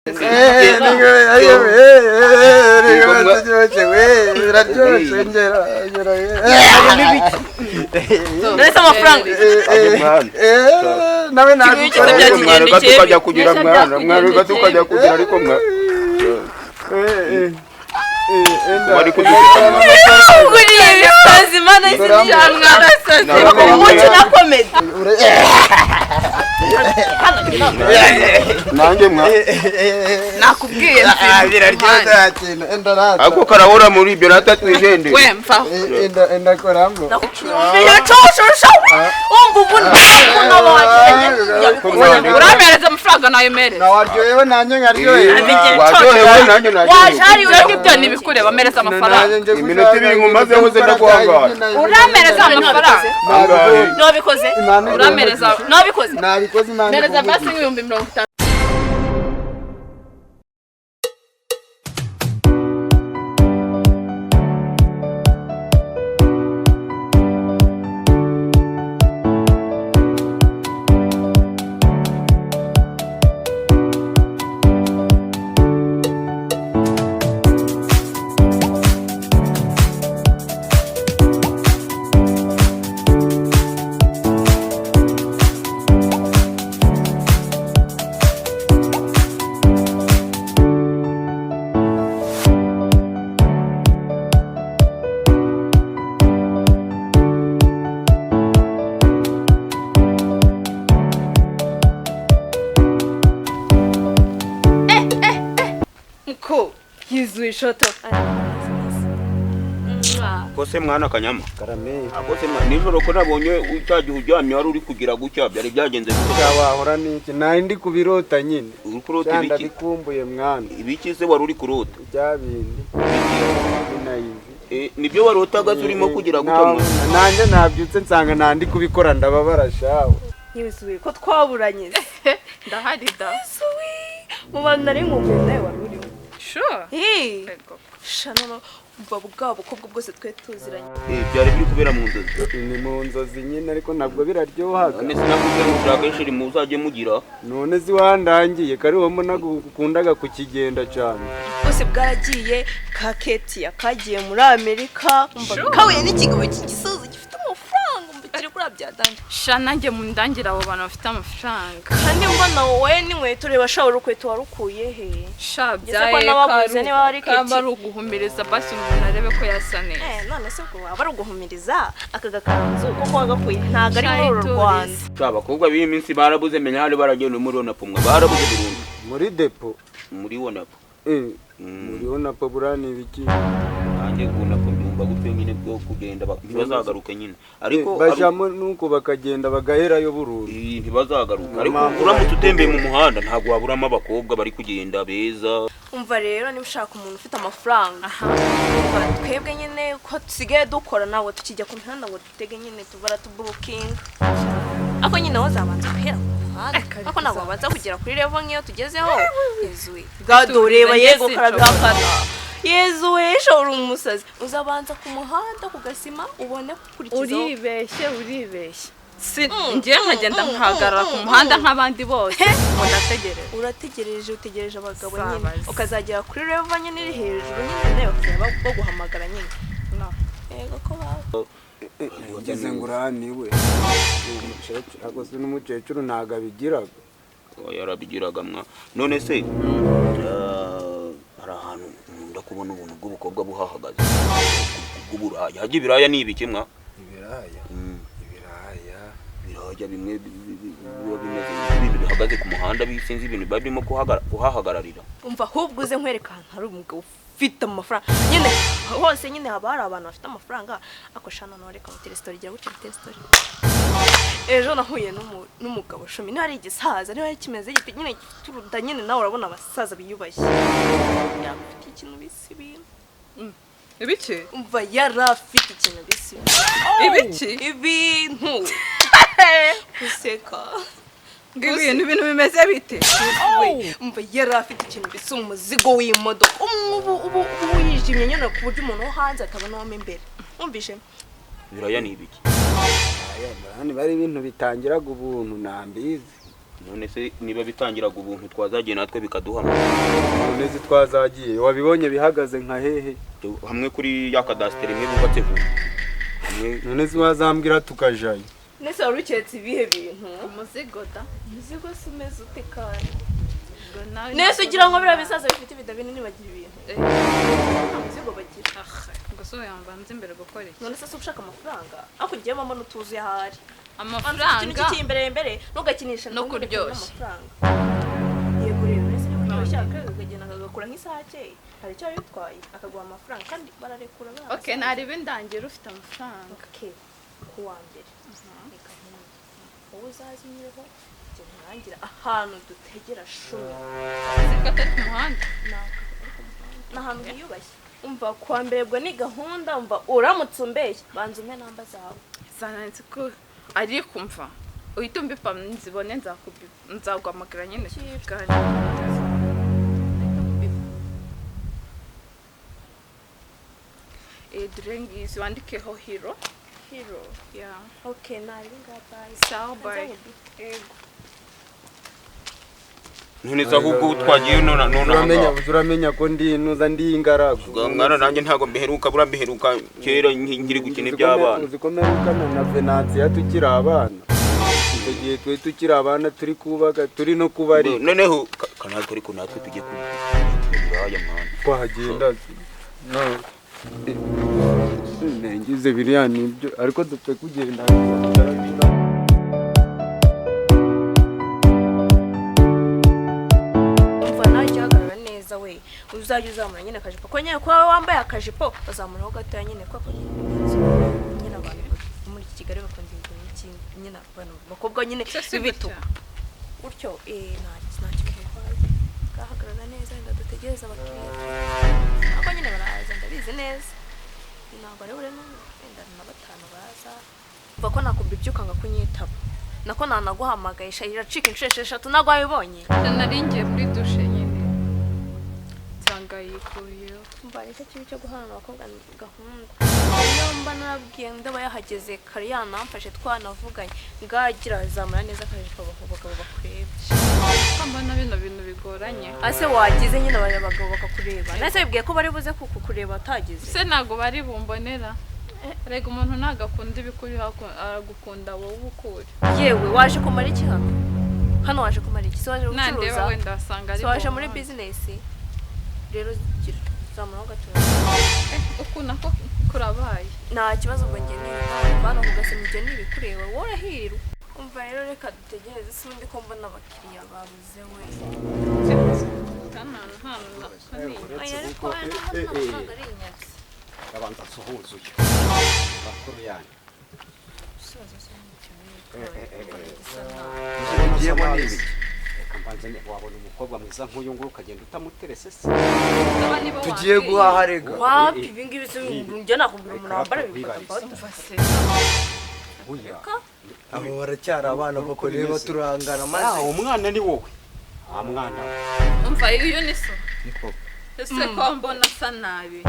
Ndetse amafaranga nawe ntabwo tukajya kugira mwana mwana tukajya kugira ariko mwa bari nanjye mwa nakubwiye ako karahora muri ibyo ratatwijende we mfa enda koramo uramereza amafaranga nayo mereza waryohewe nanjye nkaryohewe waryohewe nanjye naryohewe ibyo nibikureba mereza amafaranga iminota ibiri nkumaze nkoze ndaguhangara uramereza amafaranga nabikoze uramereza nabikoze nabikoze mereza basi 50,000. Kose mwana kanyama akose mwana nijoro ko nabonye utagiye uryamye wari uri kugira gutya byari byagenze gute wahora niki nari ndi kubirota nyine uri kurota ibiki ndabikumbuye mwana ibiki se wari uri kurota bya bindi binayizi nibyo warotaga turimo kugira gutya mwana nanjye nabyutse nsanga nandi kubikora ndababara shawe nkibisubiye ko twaburanye ndahari da mu bantu nari nkumbuye nawe wari urimo sure shano umva bwa bukobwa bwose twe tuziranye byari biri kubera mu nzozi ni mu nzozi nyine ariko ntabwo biraryohaga none sinakubwiye ngo ushake shiri muzajye mugira none ziwandangiye kari wowe mbona ukundaga kukigenda cyane bwose bwaragiye ka Ketia kagiye muri Amerika umva kahuye n'ikigabo cy'igisozi gifite amafaranga umva kiri kuri byadanje sha nanjye mundangira abo bantu bafite amafaranga kandi mbona wowe n'inkweto reba sha urukweto warukuye he sha byaye ko nababuze niba ari Keti kaba ari uguhumiriza basi umuntu arebe ko yasa neza none se ubwo waba ari uguhumiriza aka gakanzu kuko wagakuye ntago ari muri uru Rwanda sha abakobwa b'iyi minsi barabuze menya hari baragenda muri onapo mwa barabuze burundu muri depo muri onapo muri onapo burani ibiki nanjye onapo mbyumva gutyo nyine bwo kugenda ntibazagaruke nyine ariko bajamo nuko bakagenda bagaherayo burundu ntibazagaruka ariko uramutse utembeye mu muhanda ntabwo waburamo abakobwa bari kugenda beza umva rero niba ushaka umuntu ufite amafaranga twebwe nyine ko dusigaye dukora ntabwo tukijya ku mihanda ngo dutege nyine tubara tubukinga ako nyine aho zabanza guhera ku muhanda ariko ntabwo babanza kugera kuri level nk'iyo tugezeho yezuwe bwadureba yego karabihakana yezuwe uri umusazi uzabanza ku muhanda ku gasima ubone gukurikizaho uribeshye uribeshye si ngiye nkagenda nkahagarara ku muhanda nk'abandi bose ngo ndategereje urategereje utegereje abagabo nyine ukazagera kuri level nyine iri hejuru nyine nawe bakazajya baguhamagara nyine yego ko baba ngeze ngo uraniwe umukecuru akoze n'umukecuru ntago abigiraga yarabigiraga mwa none se hari ahantu nkunda kubona ubuntu bw'ubukobwa buhahagaze bw'uburaya hajya ibiraya ni ibiki mwa ibiraya ibiraya bimwe biba bimeze nk'ibintu bihagaze ku muhanda bisinze ibintu biba birimo kuhahagararira umva ahubwo uze nkwereka ahantu hari umugabo ufite amafaranga nyine hose nyine haba hari abantu bafite amafaranga ako shana none reka mutere story gira gutya mutere story ejo nahuye n'umugabo shumi niba ari igisaza niba ari kimeze gite nyine gifite uruda nyine nawe urabona abasaza biyubashye yafite ikintu bisi ibintu ibiki umva yarafite ikintu bisi ibiki ibintu guseka ibintu ibintu bimeze bite umva yari afite ikintu bisa umuzigo w'imodoka ubu ubu yijimye nyine ku buryo umuntu wo hanze atabonamo imbere wumvishe ibiraya ni ibiki bari ibintu bitangiraga ubuntu nambizi. None se niba bitangiraga ubuntu, twazagiye natwe bikaduha? None se twazagiye, wabibonye bihagaze nka hehe? Hamwe kuri ya kadasiteri imwe bubatse vuba hamwe. None se wazambwira tukajayo? Nese wari uketse ibihe bintu? Umuzigo da. Umuzigo se umeze ute kandi? Ubwo nawe. Nese ugira ngo biriya bisaza bifite ibida binini bagira ibintu? Nta muzigo bagira. Ah, ngo so yambanza imbere gukora iki? None se si ushaka amafaranga? Ariko ugiye mama n'utuzuye ahari ikintu Amafaranga. kikiri imbere imbere, ntugakinisha. No kuryoshya. Amafaranga, yego. Rero nese niba uryoshya, akagenda akagakura nk'isake, hari icyo bitwaye akaguha amafaranga? Kandi bararekura baraza. Okay, nariba indangira ufite amafaranga. Okay, ku wa mbere ni gahunda, wowe uzaze unyureho, njye nkurangira ahantu dutegera shumi. Siko atari ku muhanda? Ni ahantu hiyubashye. Umva, ku wa mbere ubwo ni gahunda. Umva, uramutse umbeshye, banza umpe namba zawe. Zananditse ko ari kumva uhita umbipa nzibone, nzaguhamagara nyine tuvugane. Eh, dore ngizi, wandikeho Hero. Hero? Yeah. Okay, nari ngaha, bye. Sawa, bye. Yego. None se ahubwo twagiye none none Uramenya, ahangaha? uramenya ko ndi inuza, ndi ingaragu. Mwana, nanjye ntabwo mbiheruka, buriya mbiheruka kera nkiri gukina iby'abana. Uzi ko mperukana na Venansiya tukiri abana? Icyo gihe twari tukiri abana, turi kubaka, turi no kubarika. Noneho kanatwe, ariko natwe tujye kubiraya mwana. Twahagenda no ngize biriya nibyo, ariko dupfe kugenda. Umva, nawe jya uhagarara neza we, uzajya uzamura nyine akajipo ko nyine kuba wambaye akajipo bazamuraho gatoya nyine, kuko nyine nyine abantu muri iki Kigali bakunda ibintu n'iki nyine, abantu bakobwa nyine Se si b'ibitugu gutya? Gutyo, eh, nta kintu bitwaye. Gahagarara neza, wenda dutegereze abakiriya, ariko nyine baraza, ndabizi neza, ntabwo ari bure wenda na batanu baza. Mva ko nakubibye ukanga kunyitaba, nako nanaguhamagaye sha, iracika inshuro 6 ntabwo wabibonye. Nari ngiye muri dushe nyine nsanga yikuyeho. Mba nicyo kibi cyo guhana abakobwa gahunda. Iyo mba narabwiye, ndaba yahageze kare, yanamfashe, twanavuganye. Ngagira zamura neza akajipo, abagabo bakureba. Ko mbona bino bintu bigoranye? Ase wagize nyine abagabo bakakureba, nase bibwiye ko bari buze kukureba atagize. Se ntabwo bari bumbonera? Rega umuntu ntabwo akunda ibikuriho, aragukunda wowe ukuri. Yewe, waje kumara iki hano? Hano waje kumara iki? Se waje Nandeba gucuruza? wenda wasanga ari Se waje muri bumbone. bizinesi? Rero gira zamuraho gatoya. Eh, uku nako kurabaye. Nta kibazo, ubwo njye ni bano kugasema, ibyo ni ibikureba, wowe urahirwa. Umva rero, reka dutegereze. Se ubundi ko mbona abakiriya babuze we? Hano hano nako ni Oya, ariko aya ntabwo ari inyatsi. Abanza nsuhuze uyu makuru yanyu. Ugiyemo ni ibiki? Reka mbanze wabona umukobwa mwiza nk'uyu nguyu ukagenda utamuterese se? Ndaba niba Tugiye wambwiye. guhaha rega. Wapi, ibi ngibi se njye nakubwira umuntu wambara ibipatapata? Umva se. Oya. Abo baracyari abana koko, reba turangana Ah, maze. umwana ni wowe, ah mwana we. Umva, uyu ni so? Ni papa. Ese ko mbona asa nabi?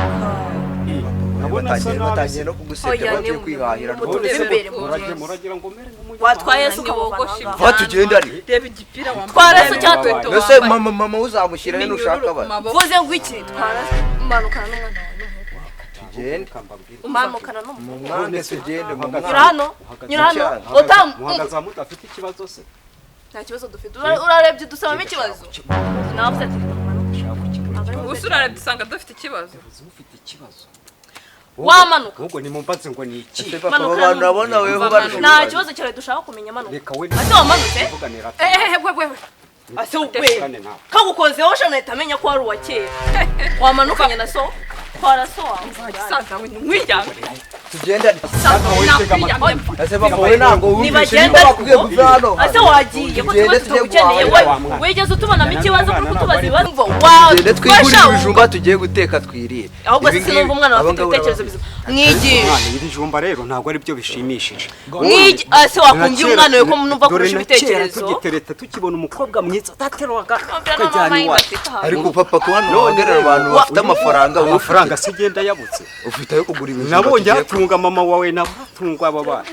Ndabona asa Batangiye nabi batangiye se. no kugusebya. Oya, Bagiye ni- kwihahira ni rwose. umutuzo imbere mu Muragira nzu. muragira ngo mere nk'umunyamahanga. Watwaye se Ni ukamuvana wogoshe ahangaha? Va tugende ari. Reba igipira wambaye. Twara se Reba cyangwa inkweto Mbese wambaye. mama uzamushyira he nushaka Iminyururu ku abana? maboko. Mvuze ngo iki? Twara, umanukana n'umwana wawe n'umuhungu. Tugende. Reka mbabwire. Umanukana Mu n'umuhungu. mwange tugende mu Nyura mwange. hano, nyura hano. Cyane. Utam Muhagaze aho mudafite ikibazo se? Nta kibazo dufite. Urarebye dusabamo ikibazo? Navuze ati reka umanuke. Ushaka gukemura Ntabwo ari ikibazo. Ubuse urarebye usanga dufite ikibazo? Uzi ufite ikibazo. Wamanuka. Ahubwo nimumbaze ngo ni iki? Ese papa, abo bantu urabona weho Manuka. barusha Nta ibibazo. kibazo cyawe dushaka kumenya, manuka. Reka we. Ase wamanutse? Tuvuganira. Ehehe, we we we, ase we. Tuvugane nawe. Kagukozeho shana, ahita amenya ko wari uwa kera wamanukanye na so, twara so wawe. Gisaza we, ntiwiryame. Tugende ari. Nakwiyamye. Ese papa, wowe ntabwo wumvishe Nibagenda niba bakubwiye ariko. kuva hano? Ase wagiye ko Tugende tuba tujye tutagukeneye? guhaha. We wigeze utubonamo ikibazo kuri kutubaza ibibazo? Tugende twigurire Wafasha ibijumba tugiye guteka twirire. Ahubwo Ibi se sinumva ngibi, umwana aba afite ngaba ibitekerezo urabafite. bizima, mwigisha. Mwana, iri jumba rero ntabwo ari byo bishimishije. Mwigi ase wakumva umwana we ko numva kurusha ibitekerezo? Tugitereta tukibona umukobwa mwiza utaterwaga Kumvira tukajyana n'amama iwacu. afite ahantu. Ariko papa, ko hano hahagarara abantu bafite amafaranga, wowe Amafaranga se igenda yabutse? ufite ayo kugura ibijumba Nabonye tugiye hatunga mama wawe, nabo hatunga aba bana.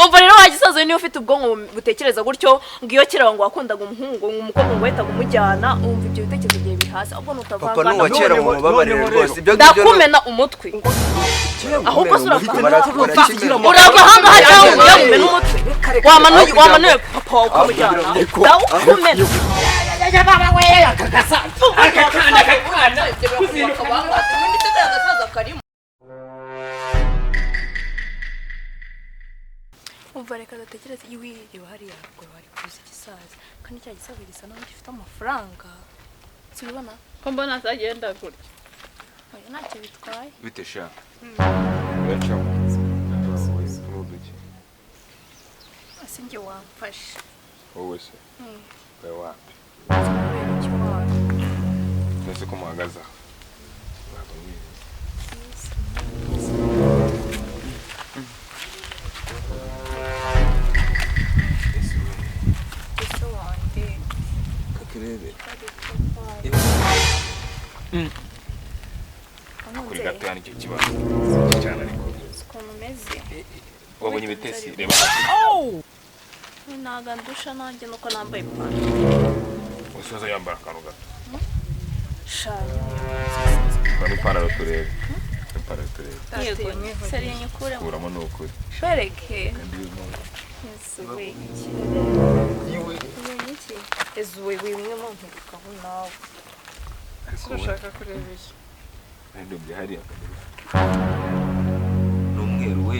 Umva rero wagisaza, niba ufite ubwonko butekereza gutyo, ngo iyo kera ngo wakundaga umuhungu, ngo umukobwa ngo wahitaga umujyana, umva ibyo bitekerezo byawe biri hasi, ahubwo Papa nutavangana ni uwa kera, Noneho- mubabarire noneho rwose rero. ibyo ngibyo. Ndakumena umutwe. Ahubwo se Umutwe urava, urava ahangaha cyangwa uyamumena umutwe? Wamanuye, wamanuye papa wawe ukamujyana, ndawukumena. Umva, reka dutekereze. Iwe reba hariya haruguru hari kuza igisaza, kandi cya gisaza gisa naho gifite amafaranga, sibibona? Ko mbona azagenda gutya? Oya, ntacyo bitwaye. Bite sha? Biracamo. N'uduki. Ese njye wamfashe? Wowe se? Wowe wapi? Kubera iki wawe? Mbese ko muhagaze aho? Ntabwo mwizi. Ese we, Ese wanjye? Katurebe. Kuri gatoya nicyo kibazo. Cyane ariko. Ukuntu umeze. Wabonye ibitesi, reba. Ntago ndusha nanjye nuko nambaye ipantaro. Usoza yambara akantu gato. Shanya. Kuramo ipantaro turebe. Ipantaro turebe. Yego, seri nyikuremo. Kuramo ni ukuri. Shwereke. Kandi uyu Yesu we. Ubonye iki? Yesu we, wimwe mu nturukaho nawe. Ariko wowe, Ushaka kureba iki? ndebye hariya akareba. Ni umweru we.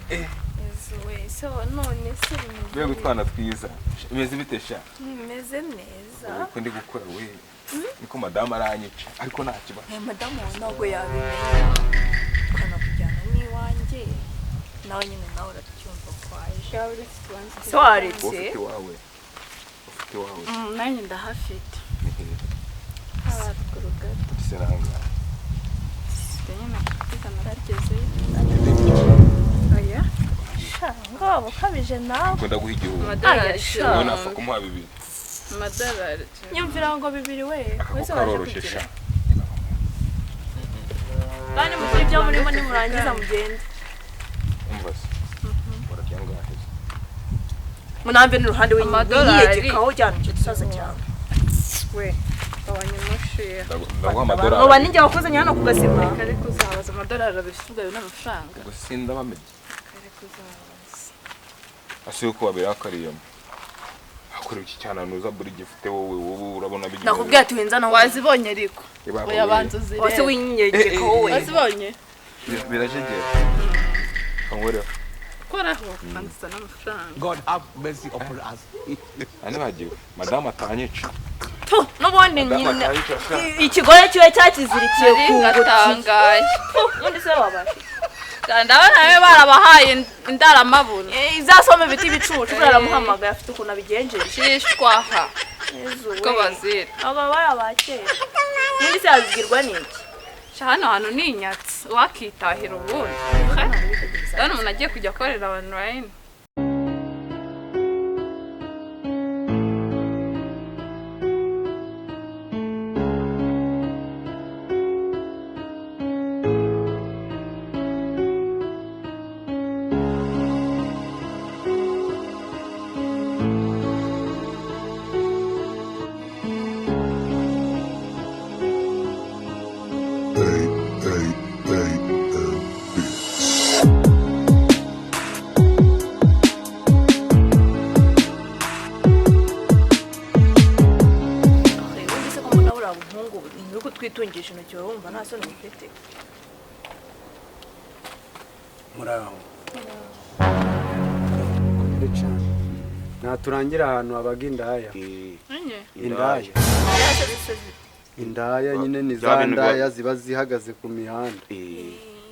Yesu we, se none se bimeze Mbega utwana twiza. Bimeze bite sha? Bimeze neza. Ubu ndi gukora we. Niko madamu aranyica ariko nta kibazo. Eh, madamu wawe ntabwo yabimenya, tukanakujyana n'iwanjye nawe nyine, nawe urabyumva ko waje se waretse. Wowe ufite iwawe. Ufite iwawe. Nanjye ndahafite. Ni hehe? Haruguru gato. Ese nangahe? Mfite nyine kwiga naragezeyo. Oya. Ngo waba ukabije nawe. Ubwo ndaguha 1000. Amadolari Wowe napfa 1000. kumuha 2000. Amadolari 1000. Nyumvira ngo 2000 we. Ako Wese waje karoroshye kugira sha. Kandi mukore ibyo murimo, nimurangiza mugende. Umva se. Urabyangahe se? Munamve n'uruhande Amadolari. wiyegekaho, ujyana icyo gisaza cyawe. We, gabanya umushiha. Ndaguha amadolari. Muba ninjye wakuzanye hano ku gasima. Kare kuzabaza amadolari 2 ubwo ayo ni amafaranga. Ubwo sindabamenye. Kare kuzabaza. Ase yuko babirakariyemo. Hakorewe iki cyana nuza buri gifite wowe, wowe urabona bigiye. Nakubwiye ati winzana aho. Wazibonye ariko? Ibaba Oya, we. banza uzirebe. Wese winyegekaho we. Wazibonye? Birajegera. Kangoreho. Koraho banza n'amafaranga. God have mercy upon us. Ane bagiwe. Madamu atanyica. Tu, n'ubundi Madamu nyine atanyica sha. ikigore kiba cyakizirikiye ku ngutiya. Ngatangaye. Ubundi se wabasha? Ndabona nawe barabahaye indaramabuno. Izasoma ibiti ibicucu, baramuhamagaye, afite ukuntu abigenjeje. Shishwaha. Yezu we. Ko bazira. Aba bari abakera, ubundi se yabibwirwa n'iki? Sha, hano hantu ni inyatsi, wakitahira ubundi. Ndabona umuntu agiye kujya akorera online. A A A N B. Ubundi se ko mbona buriya buhungu ni uko twitungisha intoki, wowe wumva nta soni bufite? Muraho komere cyane, naturangira ahantu habaga indaya. Nye. Indaya, indaya nyine ni Bya za bintu ndaya ziba zihagaze ku mihanda.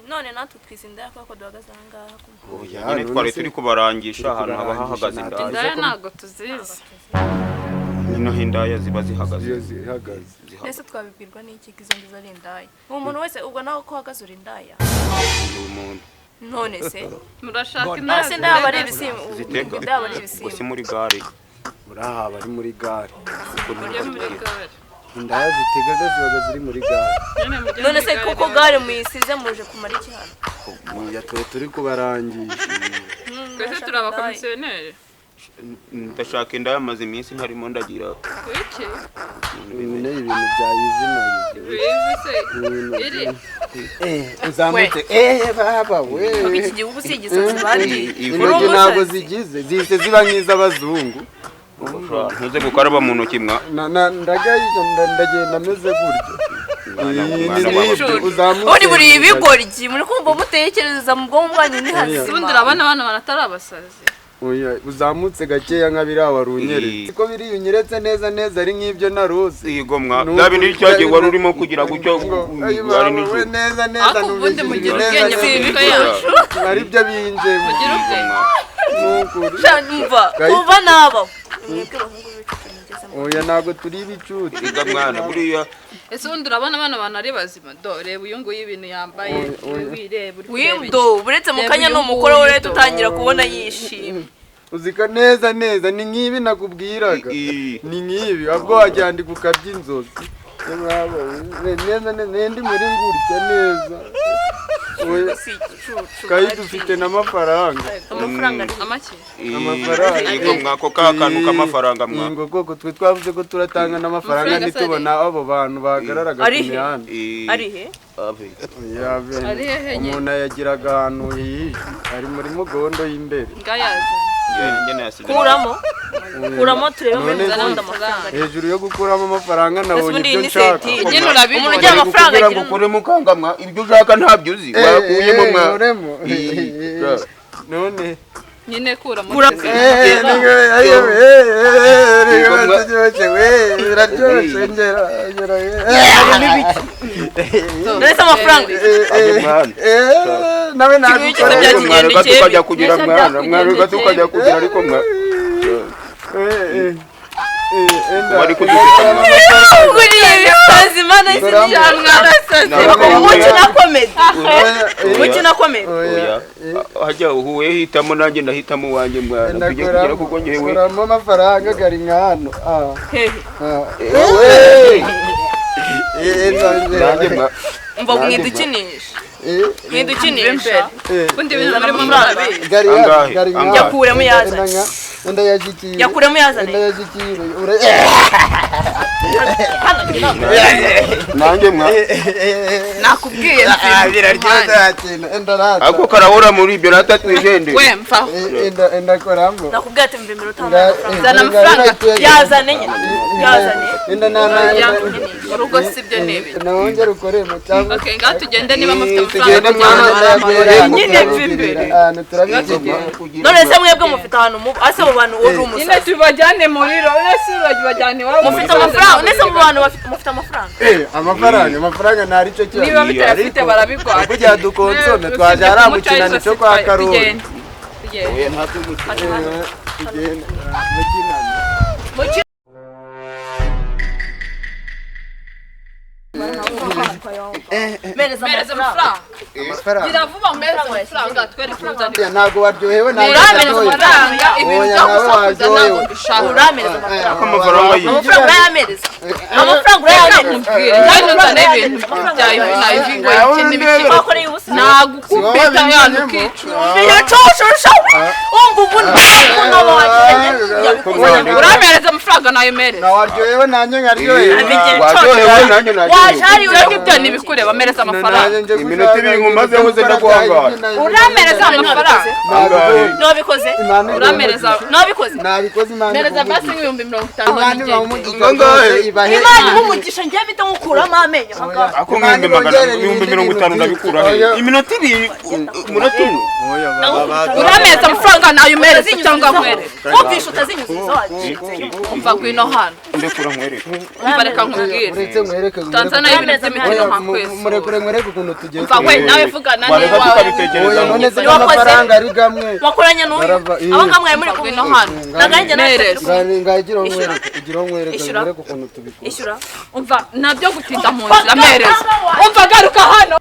None natwe twize indaya kubera ko duhagaze aha ngaha ku muhanda? Oya, Nyine none twari se turi kubarangisha turi ahantu haba kubarangisha, hahagaze ntabwo indaya. Indaya ntabwo tuzizi. Nyine aho indaya ziba zihagaze. Ziba zihagaze. Mbese twabibwirwa n'iki ko izo ngizo ari indaya? Uwo muntu wese ubwo nawe ko uhagaze uri indaya? Ni umuntu. None se Murashaka God. indaya none se indaya aba ari zitega? ibisimba? Zitega. Indaya aba ari Ubwo si ibisimba. muri gare? Uraha bari muri gare. Kuko Mujye muri gare. Indaya zitegaga zibaga ziri muri gare. Nyine mujye None muri se gare kuko rero. gare muyisize, muje kumara iki hano? Oya, tuba turi kubarangisha. Twese turi abakomisiyoneri. Ndashaka inda yamaze iminsi ntarimo ndagira. Kuki? Ibintu ibintu bya izina Bizi se. Iri. Uzamutse baba we. Iki gihugu si igisatsi bari. Intoki ntabwo zigize zihise ziba nk'iz'abazungu. Ntuze gukaraba mu ntoki mwa. Ndagayije ndagenda meze gutyo. Uri buri ibigoryi muri kumva mutekereza mu bwonko bwanyu ni hazima. Ubundi urabona abana baratari abasazi. Oya uzamutse gakeya nka biriya wari unyeretse. Ko biriya unyeretse neza neza ari nk'ibyo narose. Yego mwa. Bya bindi cyagiye wari urimo kugira gutyo wari nijoro. Neza neza ubundi mugira ubwenge mu yacu. Ari byo binje. Mugira ubwenge. Nukuri. Umva kuva nabo. Mwebwe bahungu b'ibicucu mugeze mu. Oya ntabwo turi ibicucu. Iga mwana buriya. Ese ubundi urabona abana bantu ari bazima do reba uyu nguyu ibintu yambaye wireba uri kureba. Windo buretse mu kanya ni umukoro we tutangira kubona yishimye. Uzika neza neza ni nkibi nakubwiraga. Ni nkibi ahubwo wajyandika ukabya inzozi. Neza neza ndi muri ngurya neza. Kayi dufite n'amafaranga. Amafaranga amake. Amafaranga. Yego mwako ka kantu k'amafaranga mwa. Ngo koko twe twavuze ko turatanga n'amafaranga nitubona abo bantu bahagararaga ku mihanda. Ari he? Ari he? Umuntu yagiraga ahantu hihishe ari muri mugondo y'imbere. Ngayaza. Kuramo. Kuramo turebe muri mugondo amafaranga. Hejuru yo gukuramo amafaranga nabonye ibyo nshaka. Nyine urabibona. Umuntu ujya amafaranga kugira ngo ukuremo kanga mwa ibyo ushaka ntabyo uzi. Wakuyemo mwa. None nyine kuramo. Ndetse amafaranga. Nawe ntabwo tukajya kugira mwana mwana tukajya kugira ariko mwa bari kudufata hajya uhuye hitamo nanjye ndahitamo uwanjye mwana tujye kugira kuko ngewe kuramo amafaranga gari nka hano. Umva mwidukinisha. Mwidukinisha. Ubundi ibintu muri murabizi. Yakuremo yazane. Yakuremo yazane. Nanjye mwa. Nakubwiye biraryoshye. Ako karahora muri ibyo ratatwijende. We mfa. Enda koramo. Nakubwiye ati mve mbere utanga amafaranga. Zana amafaranga. Yazane nyine. Yazane. Enda nana. Urugo sibyo nibi. Nawongera ukoremo cyangwa. Okay, ngaho tugende niba mufite amafaranga. Nyine mve imbere. None se mwebwe mufite ahantu muba ase mu bantu uri umusazi. Nyine tubajyane muri ro, nese urabajyane iwabo. Mufite amafaranga, nese mu bantu mufite amafaranga. Amafaranga ntari cyo kibazo. Niba bitayafite barabigwara. Kugira dukonsome twaje ari mu kinani cyo kwa Karoli. Tugende. Tugende. Mu kinani. Mereza amafaranga. Gira vuba mereza amafaranga twereke uzane. Ntabwo waryohewe ntabwo Uramereza amafaranga ibintu byo gusakuza ntabwo mbishaka. Uramereza amafaranga. Amafaranga yi. Amafaranga urayamereza. Amafaranga urayamereza. Kandi uzane ibintu bya ivi na ivi ngo iki n'ibiki. Wakoreye ubusa. Nagukubita yana ukicura. Ibicucucu. Umva ubu ntabwo wagenda. Uramereza amafaranga nayo mereza. Nawaryohewe nanjye nkaryohewe. Waryohewe nanjye naryohewe. Waje hari Ibyo ngibyo nibikureba mereza amafaranga. Iminota ibiri nkumaze nkoze ndaguhangara. Uramereza amafaranga. Nabikoze. Uramereza. Nabikoze. Nabikoze Imana. Mereza basi 50,000 Imana Imana imugisha ngiye mpita nkukuramo amenyo ahangaha. Ako 50,000 ndabikura he? Iminota ibiri umunota umwe. Uramereza amafaranga nayo mereza cyangwa nkwereke. Wumvishe utazinyuzuza wacitse. Umva ngwino hano. Ndekura nkwereke. Umva reka nkubwire. Uretse nkwereke. Tanzania ibintu by'imikino nka kwezi. Murekure nkwereke ukuntu tugiye. Umva we nawe vugana Wareka n'iwawe. tukabitekereza. Oya none se amafaranga ari gamwe. Wakoranye n'uyu. Aba ngamwe muri kumwe. Ngwino hano. Naganjye Mereza. Ngagira nkwereke, ugira nkwereke, nkwereke ukuntu tubikora. Ishyura. Umva nabyo gutinda mu nzira mereza. Umva garuka hano.